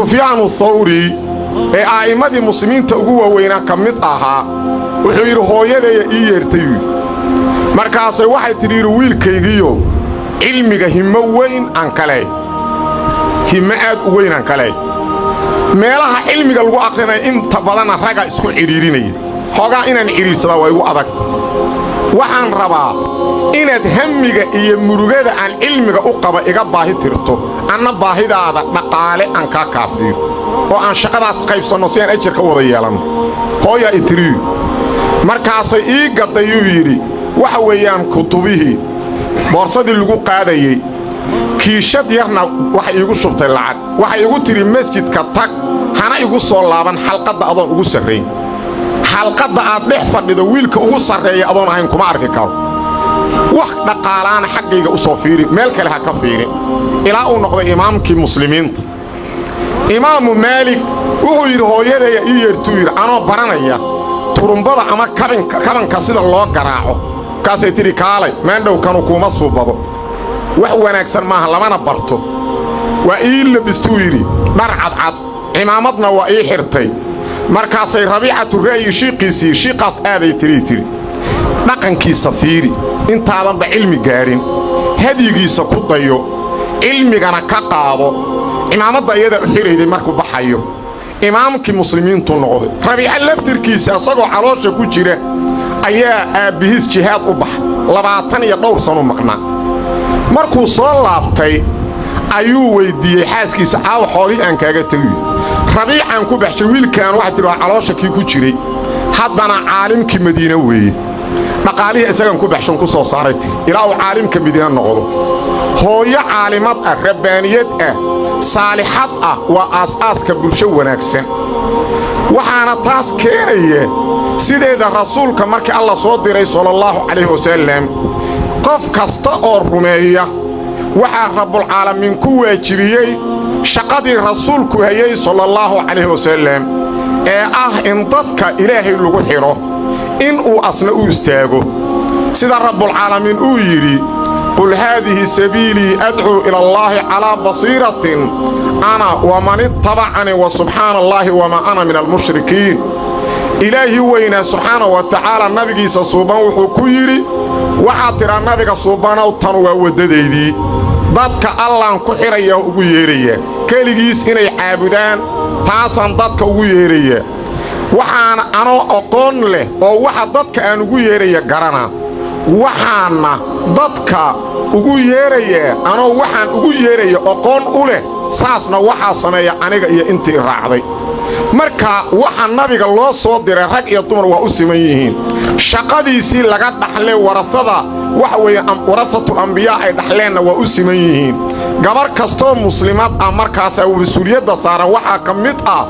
Sufyaanu Thawri ee a'immadii muslimiinta ugu waaweynaa ka mid ahaa wuxuu yidhi: "Hooyadeeya ii yeertay." Markaasay waxay tidhi yidhi: "Wiilkaygiyo, cilmiga himmo weyn aan ka leey, himmo aad u weyn aan ka leey. Meelaha cilmiga lagu akhrinaya inta badanna ragga isku cidhiirinaya. Xoogaa inaan cidhiidhsadaa waa igu adagta. Waxaan rabaa inaad hammiga iyo murugada aan cilmiga u qaba iga baahi tirto, anna baahidaada dhaqaale aan kaa kaafiyo, oo aan shaqadaas qaybsanno si aan ajarka u wada yeelanno." Hooyaa i tiriyu. Markaasay ii gaddayuu yidhi, waxa weeyaan kutubihii boorsadii lagu qaadayey, kiishad yarna waxay iigu shubtay lacag. Waxay igu tidhi: "Masjidka tag, hana igu soo laaban xalqadda adoon ugu sarrayn. Xalqadda aad dhex fadhido wiilka ugu sarreeya adoon ahayn kuma arki karo. Wax dhaqaalaana xaggayga u soo fiiri, meel kale ha ka fiirin." Ilaa uu noqday imaamkii muslimiinta. Imaamu Maalik wuxuu yidhi: "Hooyadeeya ii yeertuu," yidhi, "anoo baranaya turumbada ama kabanka sida loo garaaco. Markaasay tidhi: 'Kaalay, maandhowkanu kuuma suubado, wax wanaagsan maaha, lamana barto.' Waa ii labistuu," yidhi, "dhar cadcad, cimaamadna waa ii xirtay. Markaasay Rabiicatu Ra'yi shiiqiisii, shiiqaas aaday tidhi, dhaqankiisa fiiri intaadanba cilmi gaadhin, hadyigiisa ku dayo, cilmigana ka qaado.' Cimaamadda iyadaa u xidhayday markuu baxayo. Imaamkii muslimiintuu noqday. Rabiica laftirkiisa asagoo caloosha ku jira ayaa aabbihiis jihaad u baxa. 20 iyo dhowr sanu maqnaa. Markuu soo laabtay ayuu weyddiiyey xaaskiisa: 'Caawa xoolihii aan kaaga tegiyo?' Rabiicaan ku baxshay wiilkaan. Waxay tidhi: 'Waa caloosha kii ku jiray, haddana caalimkii Madiine weeye. Dhaqaalihii isagaan ku baxshan ku soo saaray,' tiri, 'ilaa uu caalimka Madiine noqdo.' Hooyo caalimad ah, rabbaaniyad ah, saalixad ah waa aas-aaska bulsho wanaagsan. Waxaana taas keenaya sideeda rasuulka markii Alla soo diray, sala Allahu calayhi wasallam, qof kasta oo rumeeya waxaa Rabbulcaalamiin ku waajibiyey shaqadii rasuulku hayey, sala Allahu calayhi wasallam, ee ah in dadka Ilaahay lagu xidho, in uu asna u istaago, sida Rabbulcaalamiin uu yidhi: "قل هذه سبيلي أدعو إلى الله على بصيرة أنا ومن اتبعني وسبحان الله وما أنا من المشركين." Ilaahii weynaa, subxaana wa tacaala, nabigiisa suuban wuxuu ku yidhi: "Waxaad tidhaa, nabiga suubanow, tan waa waddadaydii, dadka Allaan ku xidhaya, ugu yeedhaya keligiis inay caabudaan, taasaan dadka ugu yeedhaya. Waxaana anoo aqoon leh oo waxa dadka aan ugu yeedhaya garanaa, waxaanna dadka ugu yeerayaa anoo waxaan ugu yeeraya aqoon u leh. Saasna waxaa sameeya aniga iyo intii raacday." Marka waxa nabiga loo soo diray rag iyo dumar waa u siman yihiin. Shaqadiisii laga dhaxlay, warasada waxa weeye ورثة الأنبياء ay dhaxleenna, waa u siman yihiin. Gabar kastoo muslimad ah markaasaa mas-uuliyadda saaran waxaa ka mid ah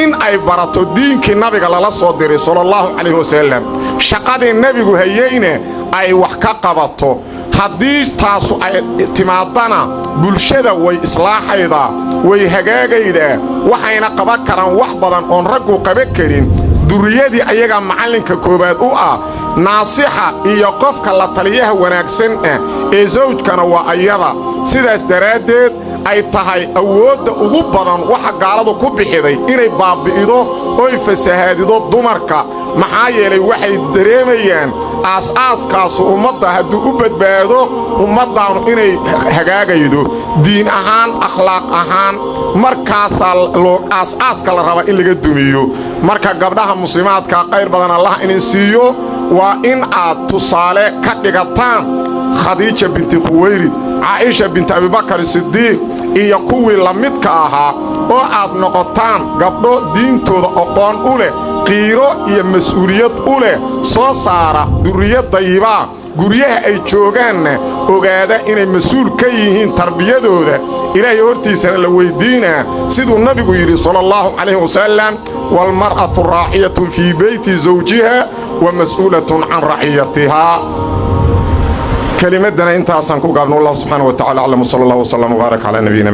in ay barato diinkii nabiga lala soo diray, sala Allahu calayhi wasallam, shaqadii nebigu hayeyna ay wax ka qabato. Haddii taasu ay timaadana, bulshada way islaaxaydaa, way hagaagaydaa, waxayna qaban karaan wax badan oon raggu qaban karin. Durriyadii ayagaa macallinka koowaad u ah, naasixa iyo qofka la taliyaha wanaagsan ah ee sawjkana waa ayada. Sidaas daraaddeed ay tahay awoodda ugu badan waxa gaaladu ku bixiday inay baabbi'ido oy fasahaadido dumarka. Maxaa yeelay, waxay dareemayaan aas-aaskaasu ummadda hadduu u badbaado, ummaddaannu inay hagaagaydo diin ahaan, akhlaaq ahaan. Markaasaa loo aas-aaska la rabaa in laga dumiyo. Marka gabdhaha muslimaadka, qayr badan Allah idin siiyo. Waa in aad tusaale ka dhigataan Khadiija binti Khuwaylid, Caa'isha binti Abibakar Sidiiq iyo kuwii la midka ahaa, oo aad noqotaan gabdho diintooda aqoon u leh, qiiro iyo mas'uuliyad u leh, soo saara durriyad dayibaa, guryaha ay joogaanna ogaada inay mas-uul ka yihiin tarbiyadooda, Ilaahay hortiisana la weyddiinaa, siduu nabigu yidhi, sala Allahu calayhi wasalam: "والمرأة راعية في بيت زوجها ومسؤولة عن رعيتها." Kelimaddana intaasaan ku gaabno. والله سبحانه وتعالى أعلم، وصلى الله وسلم وبارك على نبينا.